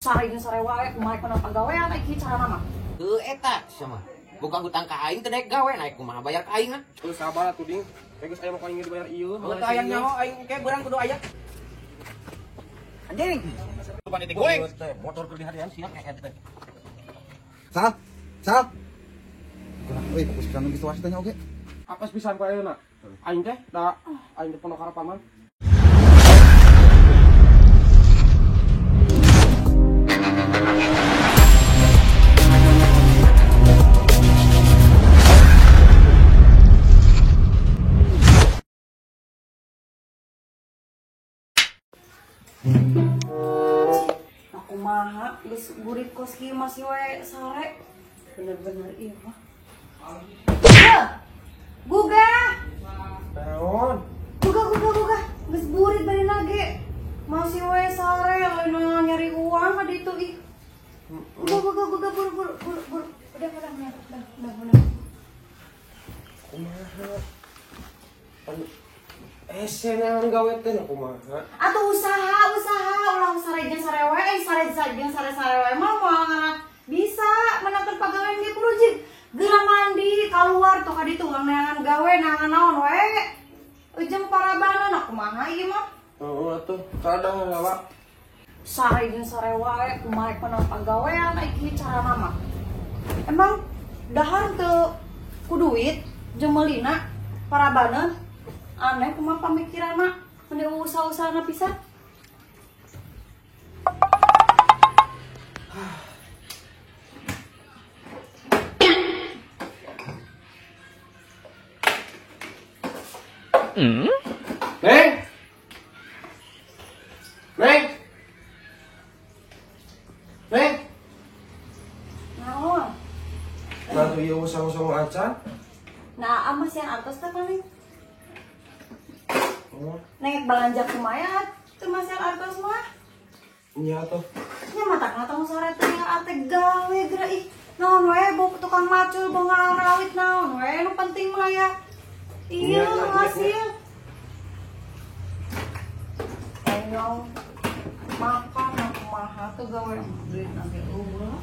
Sare jeung sare wae kumaha kana pagawean iki carana mah. Heuh eta sia mah. Boga hutang ka aing teu daek gawe naik kumaha bayar ka aing ah. Heuh sabar atuh ding. Geus aya mah aing dibayar ieu. Heuh teu aya nyaho aing ke beurang kudu aya. Anjing. Panitik guling. Motor keur diharian sia kayak teh. Sal. Sal. Euy, fokus pisan geus wae tanya oge. Apes pisan ku ayeuna. Aing teh da aing teh pondok harapan mah. Aku maha geus burit kos kieu masih we sare. Bener-bener ieu mah. Guga. Naon? Guga guga guga. Geus burit bari nage. Masih we sare lain nyari uang ka ditu ih. Guga guga guga buru buru buru buru. Udah udah udah udah udah. Kumaha? Ese naon gawe teh kumaha? Atuh usaha usaha ulah sare jeung sare wae, sare jeung sare sare wae mah moal bisa menangkan pagawean ge kudu jeung geura mandi keluar tuh ka ditu neangan gawe neangan naon wae. Ujung parabanan kumaha ieu mah? Heeh atuh kadang ngawa. Sare jeung sare wae kumaha menang pagawean iki carana mah. Emang dahar teu ku duit jeung meulina parabanan aneh kumaha pamikiranna mending usaha-usahana pisan. Neng. Neng. Neng. Naon? Nah tuh ieu usaha-usaha acan. Nah, ama siang atos teh paling. Neng belanja kumaha teu masih artos mah. Nya atuh. Nya matakna tong sare teh ate gawe geura ih. Naon we bau tukang macul bau ngarawit naon we nu penting mah ya. Iya hasil. Ayo makan aku maha tuh gawe duit nanti eueuh.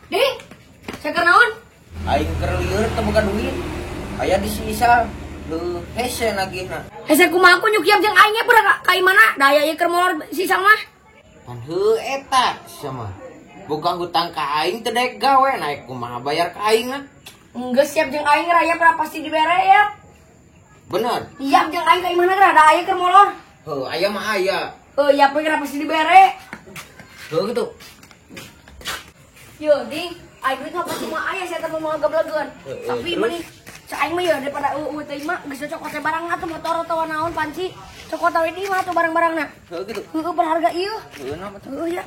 Ding, saya naon? Aing keur lieur teu boga duit. Aya di si Isal. Leuh hese nagihna. Hese kumaha ku nyukiap jeung aing nya pura ka imana? Da aya ieu keur molor si Isal mah. Pan heuh eta sia mah. Boga hutang ka aing teu daek gawe naik kumaha bayar ka aing ah. Geus siap jeung aing raya pura pasti dibere ya. Bener. Siap jeung aing ka imana geura da aya keur molor. Heuh aya mah aya. Heuh ya geura pasti dibere. Heuh kitu. Yo ding, aing duit mah pasti mah aya sia teh moal gablegeun. Tapi meni aing mah ya daripada eueuh teh mah geus cocok teh barang atuh motor atawa naon panci. Cokot we di mah atuh barang-barangna. Heuh kitu. Heuh berharga ieu. Heuh naon atuh. Heuh ya.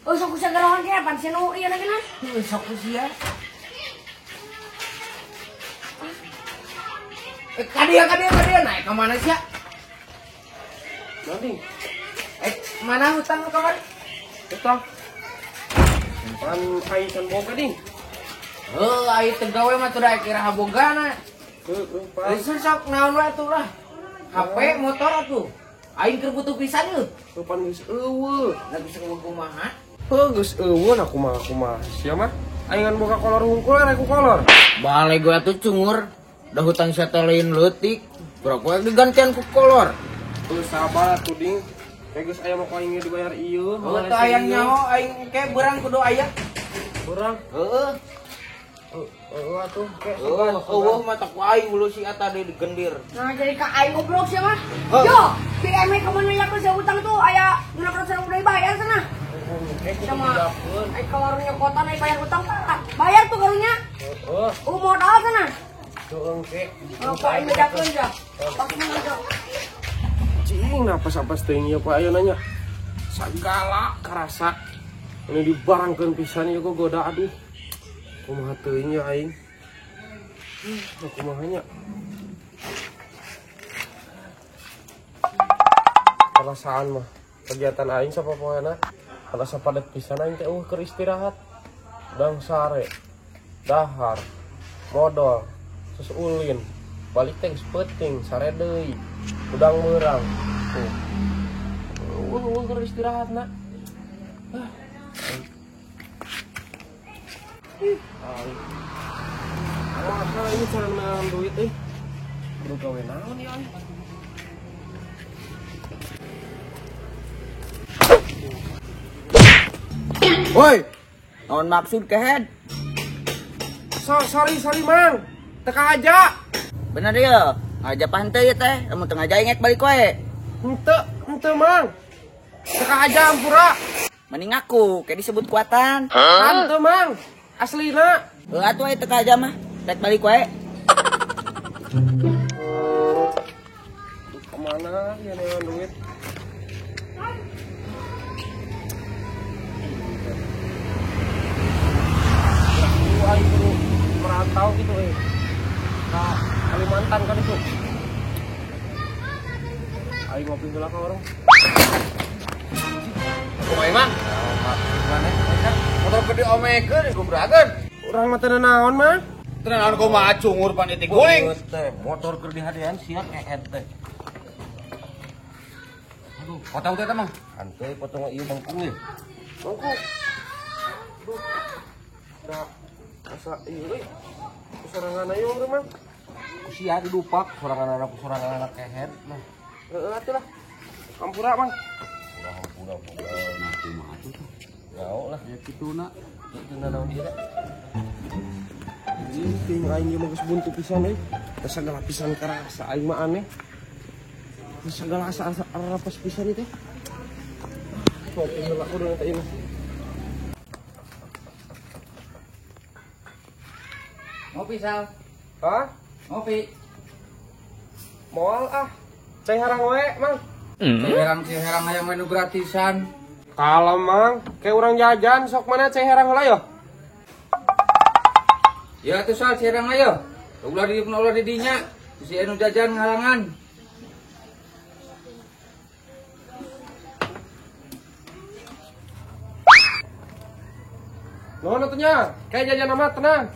Oh sok sagarawan ke pan sia nu ieu lagi nah. Heuh sok sia. Eh ka dieu naik ka mana sia? Nanti. Mana hutang lu kawan? Hutang. Pan aing can boga ding. Heuh aing teu gawe mah teu daek iraha bogana. Heuh pan. Geus sok naon we atuh lah. HP motor atuh. Aing keur butuh pisan eueuh. Heuh pan geus eueuh. Lah geus eueuh kumaha? Heuh geus eueuh na kumaha kumaha. Sia mah aing ngan boga kolor hungkul rek ku kolor. Bale gua atuh cungur. Da hutang sia teh lain leutik. Berapa we digantian ku kolor. Heuh sabar atuh ding. Geus aya mah aing dibayar ieu. Heuh teu aya nyaho aing ke beurang kudu aya. Beurang? Heuh. Heuh atuh ke. Eueuh mah tak ku aing hulu si eta deui digendir. Nah jadi ka aing goblok sia mah. Yo, PM ka mana yakeun sia utang tuh aya 600.000 deui bayar cenah. Sama aing ka warung nyokotan aing bayar utang bayar tuh karunya. Heeh. Modal cenah. Heuh engke. Apa aing bedakeun sia. Pas mah Cing napas-napas teuing ieu Pak ayeuna nya. Sagala karasa. Ini dibarangkeun pisan ieu kok goda aduh. Kumaha teuing ya aing. Kumaha nya. Perasaan mah kegiatan aing sapopoena karasa padet pisan aing teh eueuh keur istirahat. Dang sare. Dahar, modal, terus ulin, balik teh geus peuting, sare deui, udang meurang. Tuh. Eueuh keur istirahat na. Ah. Ih, aing. Wah, ini cara menang duit eh. Kudu gawe naon ya aing. Woi, naon maksud kehed? Sorry mang, teka aja. Bener ya, ngaja pantai ya teh, kamu tengah aja inget balik wae. Ente mang, teka aja ampura. Mending aku, kayak disebut kuatan. Ente mang, aslina. Atuh aja teka aja mah, rek balik wae. Kemana ya neangan duit? Aing kudu merantau gitu ke Kalimantan kan itu. Aing ngopi heula ka warung. Kumaha Mang? Motor gede omekeun gobrageun. Urang mah teu naon mah? Teu naon kumaha cungur pan itik guling. Motor keur dihadean sia keed teh. Aduh, potong teh Mang. Hanteu potong ieu bangkung ieu. Bangkung. Aduh. Da asa ieu euy. Sorangan ayo urang mah. Ku sia didupak sorangan anak kehed mah. Heeh atuh lah. Hampura Mang. Ulah hampura boga kumaha atuh tuh. Ngao lah ya kituna. Teu naon ieu da. Ting aing ieu mah geus buntu pisan euy. Teh sagala pisan karasa aing mah aneh. Teh sagala asa arapas pisan ieu teh. Ngopi heula kudu eta ieu mah. Ngopi Sal. Hah? Ngopi. Moal ah. Cai harang we, Mang. Cai herang hayang menu gratisan. Kalem, Mang. Kayak urang jajan sok mana cai herang heula yo. Ya atuh Sal, cai herang ayo. Ulah di ulah di dinya. Si anu jajan ngalangan. Nuhun atuh nya. Kayak jajan amat tenang.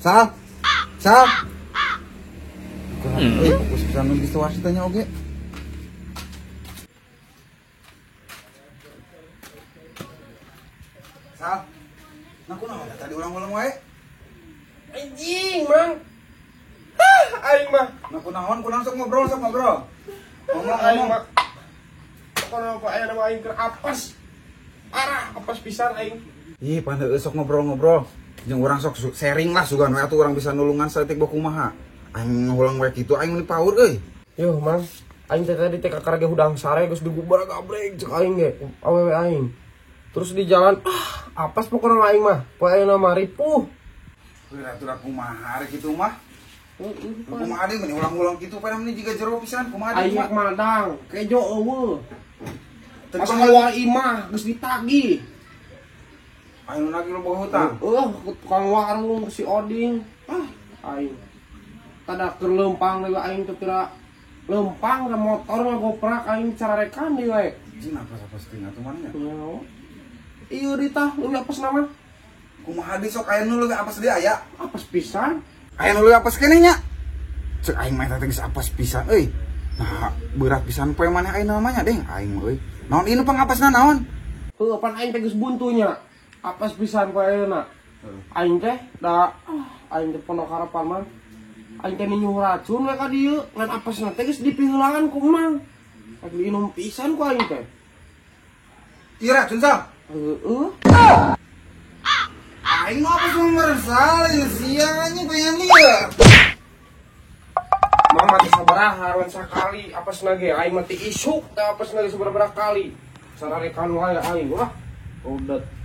Sal, Sal. Euy, fokus pisan nu geus tanya oge. Sal. Nah kunaon tadi ulang-ulang wae? Anjing, Mang. Hah, aing mah. Nah kunaon sok ngobrol, sok ngobrol. Ngomong aing mah. Pokona apa aya nama aing keur apes. Parah, apes pisan aing. Ih, pan heueuh sok ngobrol-ngobrol. Jeung urang sok sharing lah sugan we atuh urang bisa nulungan saeutik boh kumaha. Aing ngulang we kitu aing meuni paur euy. Yuh, Mang. Aing teh tadi teh kakara ge hudang sare geus digubar gabreg cek aing ge awewe aing. Terus di jalan apes pokona aing mah. Poe ayeuna mah ripuh. Euy atuh kumaha rek kitu mah. Kumaha deui meuni ulang-ulang kitu pada meuni jiga jero pisan kumaha deui aing madang kejo eueuh. Pas keluar imah geus ditagih. Aing lagi lo bawa hutang. Tukang warung si Oding. Ah, aing. Tada keur leumpang deui aing teh pira leumpang ka motor ngagoprak aing cararekan deui we. Jing apa-apa teuing atuh maneh nya. Ieu ditah leuwih apes nama. Kumaha deui sok aya nu leuwih apes deui aya? Apes pisan. Aya nu leuwih apes keneh nya. Cek aing mah eta teh geus apes pisan euy. Nah, berat pisan poe maneh ayeuna mah nya deng aing mah euy. Naon ieu nu pangapasna naon? Heuh, pan aing teh geus buntunya. Apes pisan poe ayeuna. Aing teh da aing teh pondok harapan mah. Aing teh ninyuh racun we ka dieu, ngan apesna teh geus dipiheulaan ku Mang. Rek diinum pisan ku aing teh. Ieu racun sal. Heeh. Aing mah apa semua meresal ya siang anjing pengen lihat. Mang mati sabaraha wan sakali apesna ge aing mati isuk teh apesna ge sabaraha kali. Sararekan wae aing wah. Udah.